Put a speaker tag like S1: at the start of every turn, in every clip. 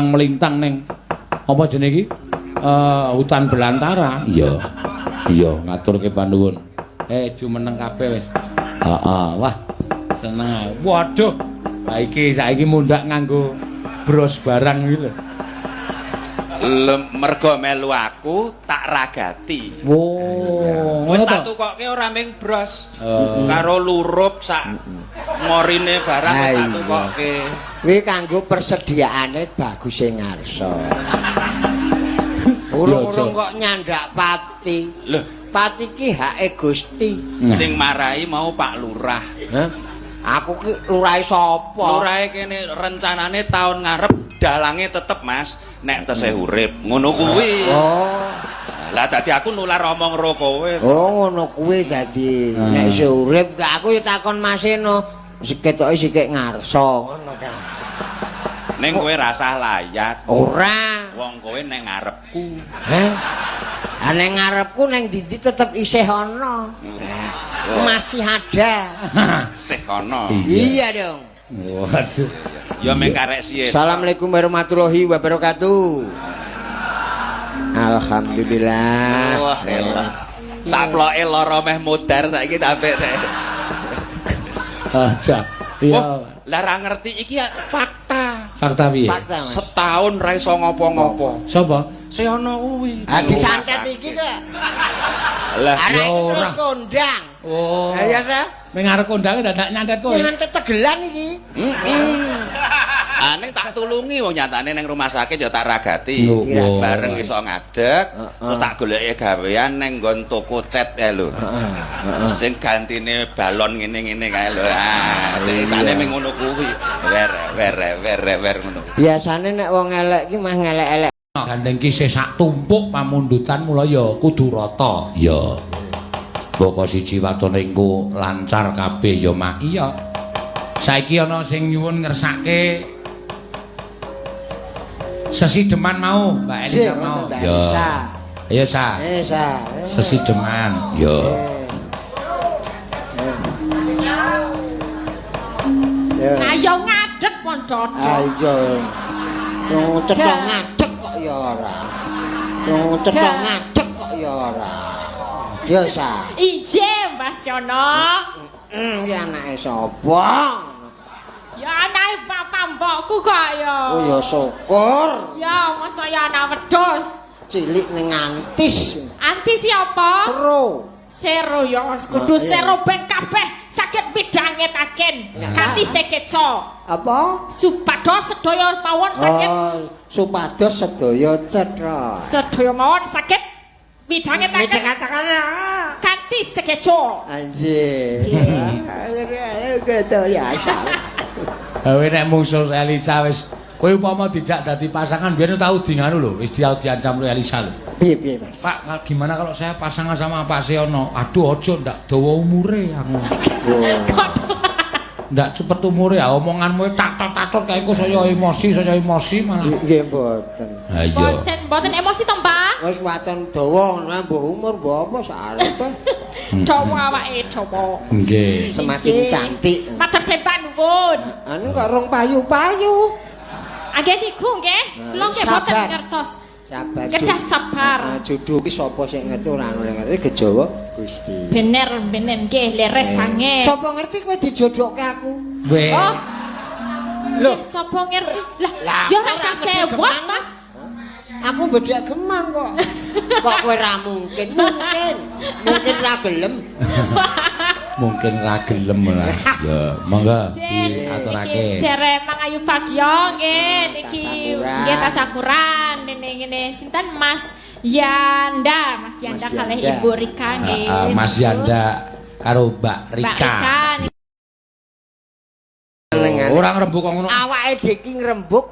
S1: Melintang ning apa jenenge iki? Hutan belantara. Iya. Iya, ngaturke panuwun. Jumeneng kabeh wis. Heeh, wah. Seneng aku. Waduh. Lah iki saiki mundak nganggo bros barang iki lho.
S2: Mergo melu aku tak ragati.
S1: Wo,
S2: Wis
S1: ngono
S2: tak
S1: to?
S2: tukokke ora ming bros.
S1: Eh.
S2: Karo lurup sak ngorine barang wis tak tukokke.
S3: Kuwi kanggo persediaane baguse ngarsa. Urung-urung kok nyandak pati.
S2: Lho,
S3: Pati ki hake Gusti.
S1: Nah.
S2: Sing marai mau Pak Lurah.
S3: Hah? Aku ki lurahe sapa?
S2: Lurahe kene rencanane tahun ngarep dalange tetep, Mas, nek tesih urip. Ngono kuwi.
S3: Oh.
S2: Lah dadi aku nular omong ro kowe.
S3: Oh, ngono kuwi dadi nek isih urip gak aku ya takon Mas Eno. Ketoke sikik ngarsa ngono kan.
S2: Ning kowe rasah layat.
S3: Ora.
S2: Wong kowe neng ngarepku.
S3: Hah? Ah, neng ngarepku neng ndi tetep isih ana. Masih ada.
S2: Sih ana.
S3: Iya dong.
S1: Waduh.
S2: Ya meng karek siye.
S3: Assalamualaikum warahmatullahi wabarakatuh. Alhamdulillah.
S2: Wah, elah. Saploke lara meh mudar saiki sampe rek.
S1: Aja. Iya.
S2: Wah, lah ra ngerti iki ya fakta.
S1: Fakta piye?
S3: Fakta, Mas.
S2: Setahun ra iso ngopo-ngopo.
S1: Sapa?
S2: Si ana kuwi.
S3: Ah, disantet iki kok.
S2: Lah,
S3: Arek
S1: Ya
S3: iki terus
S1: ora.
S3: kondang.
S1: Oh.
S3: Ha iya ta?
S1: Ning ngarep kondange dadak nyantet kowe.
S3: Nyantet tegelan iki.
S2: Ane tak tulungi wong nyatane ning rumah sakit ya tak ragati.
S1: Lho, wah.
S2: Bareng iso ngadeg, terus tak goleki gawean ning nggon toko cat kae lho. Sing gantine balon ngene-ngene kae lho. Ah, isane ming ngono kuwi. Wer wer wer wer ngono.
S3: Biasane nek wong elek iki mah ngelek-elek.
S1: Gandeng ki isih sak tumpuk pamundutan, mula ya kudu rata. Ya. Boko siji watone engko lancar kabeh ya, Mak. Iya. Saiki ana sing nyuwun ngersake sesideman mau, Mbak Elisa mau.
S3: Mbak
S1: Ya.
S3: Elisa.
S1: Ayo, Sa.
S3: Eh, Sa.
S1: Sesideman. Ya.
S3: Ya.
S4: Ayo ngadeg pon dodok.
S3: Ayo. Wong cetha ngadeg kok ya ora. Wong cetha ngadeg kok ya ora. Ya, Sa.
S4: Ije, Mas Yono.
S3: Ya anake sapa?
S4: Ya anake papa mbokku kok ya.
S3: Oh ya syukur.
S4: Ya masa ya anak wedhus.
S3: Cilik ning antis.
S4: Anti siapa?
S3: Seru.
S4: Sero ya kudu
S3: Oh, iya.
S4: sero ben kabeh saged midhangetaken kanthi sekeca.
S3: Apa?
S4: Supados sedaya mawon saged
S3: Oh, supados sedaya cetha.
S4: sedaya mawon saged midhangetaken
S3: Katakan.
S4: kanthi sekeca.
S3: Anjir. Gitu ya.
S1: Kowe nek mungsuh Elisa wis kowe upama dijak dadi pasangan biyen tau di nganu lho, wis diancam karo Elisa lho.
S3: Piye piye, Mas?
S1: Pak, gimana kalau saya pasangan sama Pak Seono? Aduh, ojo, ndak dawa umure aku. Ndak cepet umure ya, omonganmu tatot-tatot kae engko saya emosi malah.
S3: Nggih mboten.
S1: Ha iya.
S4: Boten boten emosi to, Pak?
S3: Wis waton dawa ngono mbuh umur mbuh apa sarepe.
S4: Dawa awake dawa.
S1: Nggih.
S3: Semakin
S4: Nggih.
S3: cantik.
S4: Matur sembah nuwun.
S3: Anu kok rong payu-payu.
S4: Angge niku nggih, kula nggih boten
S3: Sabar.
S4: ngertos.
S3: Sabar.
S4: Kedah sabar.
S3: Nah, jodoh ki sapa sing ngerti ora ono sing ngerti kejawa Gusti.
S4: Bener bener nggih leres sange.
S3: Sapa ngerti kowe dijodohke aku?
S1: Weh.
S4: Oh.
S3: Lho.
S4: Lho, sapa ngerti? Lah,
S3: Lah,
S4: ya
S3: aku
S4: ora
S3: ora
S4: usah
S3: mesti
S4: sewot,
S3: gemang.
S4: Mas.
S3: Aku bedhek gemang kok. Kok kowe ra mungkin? Mungkin. Mungkin ra gelem.
S1: Mungkin ra gelem lah. Ya, monggo
S4: Nggih,
S1: diaturake.
S4: niki derek Mangayu Bagyo nggih niki
S3: Tasakuran.
S4: nggih tasakuran ngene ngene sinten Mas Yanda, Mas Yanda
S3: Mas
S4: kalih
S3: Yanda.
S4: Ibu Rika nggih.
S1: Heeh, Mas Yanda karo Mbak
S4: Mbak
S1: Rika.
S4: Rika niki.
S1: Ora ngrembug kok ngono.
S3: Awake dhewe iki ngrembug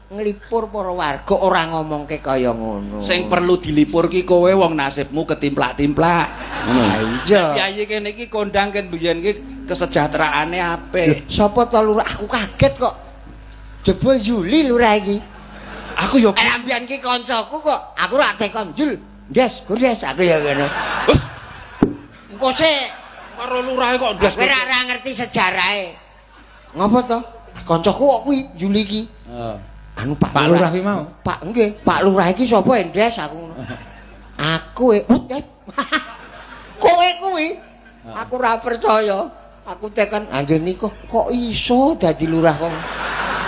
S3: nglipur para warga ora ngomongke kaya ngono.
S2: Sing perlu dilipur ki kowe wong nasibmu ketimplak-timplak. Ngono.
S3: Iya.
S2: Piyayi kene iki kondang ken biyen ki kesejahteraane apik.
S3: Sapa to lurah? Aku kaget kok. Jebul Yuli lurah iki.
S2: Aku yo
S3: Eh mbiyen ki kancaku kok. Aku ora tekon Jul. Ndes, gondes aku ya ngono.
S2: Wes
S3: Engko sik
S2: karo lurahe kok ndas.
S3: kowe ora ngerti sejarahe. Ngopo to? Kancaku kok kuwi Yuli iki.
S1: Heeh.
S3: Anu Pak,
S1: Pak Lurah ki mau.
S3: Pak nggih, Pak Lurah iki sapa Endes aku ngono. Aku e kowe kuwi. Aku ora percaya. Aku tekan nggih niku kok iso dadi lurah kok.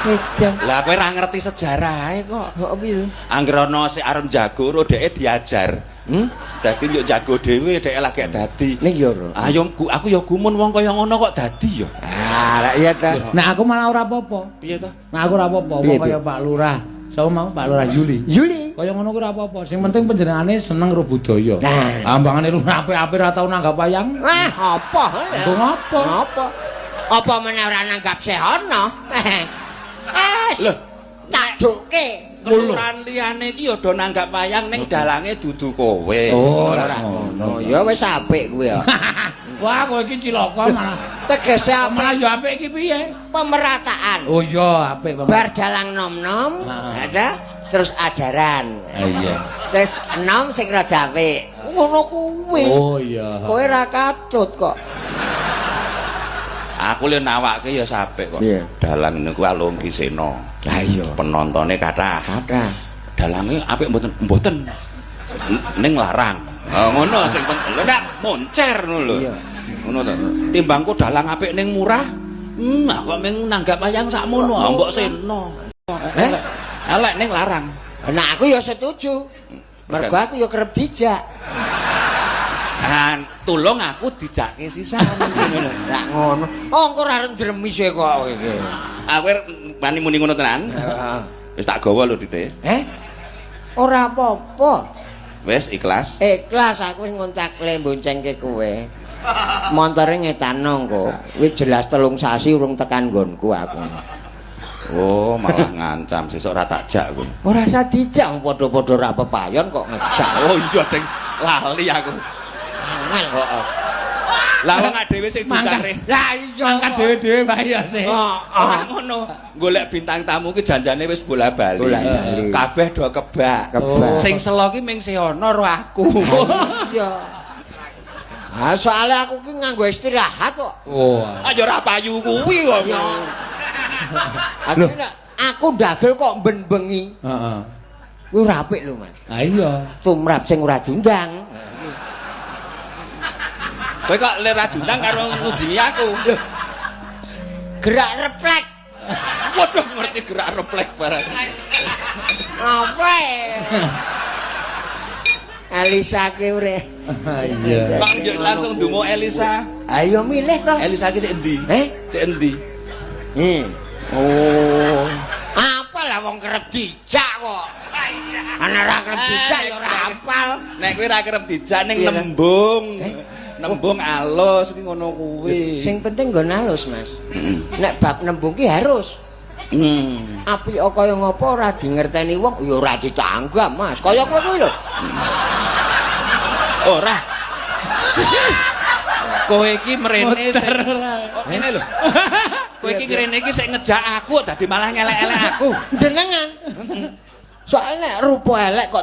S3: Edan.
S2: Lah kowe ora ngerti sejarahe kok.
S3: Kok piye?
S2: Angger ana sik arep jago ro dheke diajar.
S3: Hmm?
S2: Dadi yo jago dhewe dheke lagi dadi.
S3: Ning yo ora.
S2: Ayo aku yo gumun wong kaya ngono kok dadi yo.
S3: Ah, lah iya ta.
S1: Nah aku malah ora apa-apa.
S2: Piye to?
S1: Nah aku ora apa-apa wong kaya Pak Lurah. Sapa mau Pak Lurah Yuli.
S3: Yuli.
S1: Kaya ngono ku ora apa-apa. Sing penting panjenengane seneng karo budaya.
S3: Nah.
S1: Ambangane lurah apik-apik ora tau nanggap wayang.
S3: Wah, apa?
S1: Engko ngopo?
S3: Apa? Apa meneh ora nanggap sehono? Eh,
S2: Loh,
S3: tak dukke.
S2: kelurahan liyane iki ya do nanggap wayang ning dalange dudu kowe.
S1: Oh, ora
S3: Oh,
S1: ngono.
S3: ya wis apik kuwi ya.
S1: Wah, kowe iki cilaka malah.
S3: Tegese
S1: Malah
S3: apik
S1: ya apik iki piye?
S3: pemerataan.
S1: Oh iya, apik pemerataan.
S3: Bar dalang nom-nom, ada terus ajaran.
S1: Ah, iya.
S3: Terus enom sing rada apik. Ngono kuwi.
S1: Oh iya.
S3: Kowe ora katut kok.
S2: Aku le nawake ya sapik kok.
S3: Iya.
S2: Dalang niku Alungki Sena.
S3: Lah iya.
S2: Penontone kathah.
S3: Kathah.
S2: Dalange apik mboten? Mboten. Ning larang. Oh, ngono sing penting. Lho nek moncer ngono lho.
S3: Iya.
S2: Ngono to. Timbangku dalang apik ning murah. Kok ming nanggap wayang sakmono, ah, mbok sena.
S3: Eh?
S2: Elek ning larang.
S3: Nah aku ya setuju. Mergo aku ya kerep dijak.
S2: Ah, tulung aku dijake sisan ngono.
S3: Lah ngono. Oh, engko ora arep ndremis e kok iki.
S2: Aku wani muni ngono tenan.
S3: Heeh.
S2: Wis tak gawa lho Dite.
S3: Eh? Ora apa-apa.
S2: Wis ikhlas.
S3: Ikhlas aku wis ngontak le boncengke kowe. Montore ngetano engko. Wis jelas 3 sasi urung tekan nggonku aku.
S2: Oh, malah ngancam sesuk ora tak jak kowe.
S3: Ora usah dijak wong padha-padha ora pepayon kok ngejak.
S2: Oh iya deng lali aku.
S3: Angel.
S2: Heeh. Lah wong dhewe sing
S1: Mangkat.
S2: ditarik.
S3: Lah iya
S1: Mangkat dhewe-dhewe wae ya sih.
S2: Ora ngono. Golek bintang tamu ki janjane wis bola-bali.
S3: Bola-bali.
S2: Kabeh do kebak.
S3: Kebak.
S2: Sing selo ki ming Sehono ro aku.
S3: Iya. Ah soalnya aku ki nganggo istirahat kok.
S1: Oh.
S2: Ah ya ora payu kuwi kok.
S3: Aku nek aku ndagel kok ben bengi.
S1: Heeh.
S3: Kuwi ora apik lho, Mas.
S1: Ah iya.
S3: Tumrap sing ora diundang.
S2: Kowe kok ler ra diundang karo ngudingi aku.
S3: Gerak reflek.
S2: Waduh ngerti gerak reflek barang.
S3: Apa? Elisa ki ure.
S1: Iya.
S2: Kok njuk langsung dumo Elisa.
S3: Ayo milih to.
S2: Elisa ki sik endi?
S3: Eh?
S2: Sik endi?
S3: Hmm.
S2: Oh.
S3: Apa lah wong kerep dijak kok. Ana ora kerep dijak ya ora hafal.
S2: Nek kowe ora kerep dijak ning
S3: Iya.
S2: nembung.
S3: Eh?
S2: Nembung alus iki ngono kuwi.
S3: Sing penting nggon alus, Mas.
S2: Heeh.
S3: Nek bab nembung ki harus.
S2: Hmm.
S3: Apik kaya ngopo ora dingerteni wong ya ora ditanggap, Mas. Kaya kowe kuwi lho.
S2: Ora. Kowe iki mrene sik.
S1: Muter.
S2: Oh, ngene lho. Kowe iki ngrene iki sik ngejak aku dadi malah ngelek-elek aku.
S3: Jenengan. Soalnya nek rupa elek kok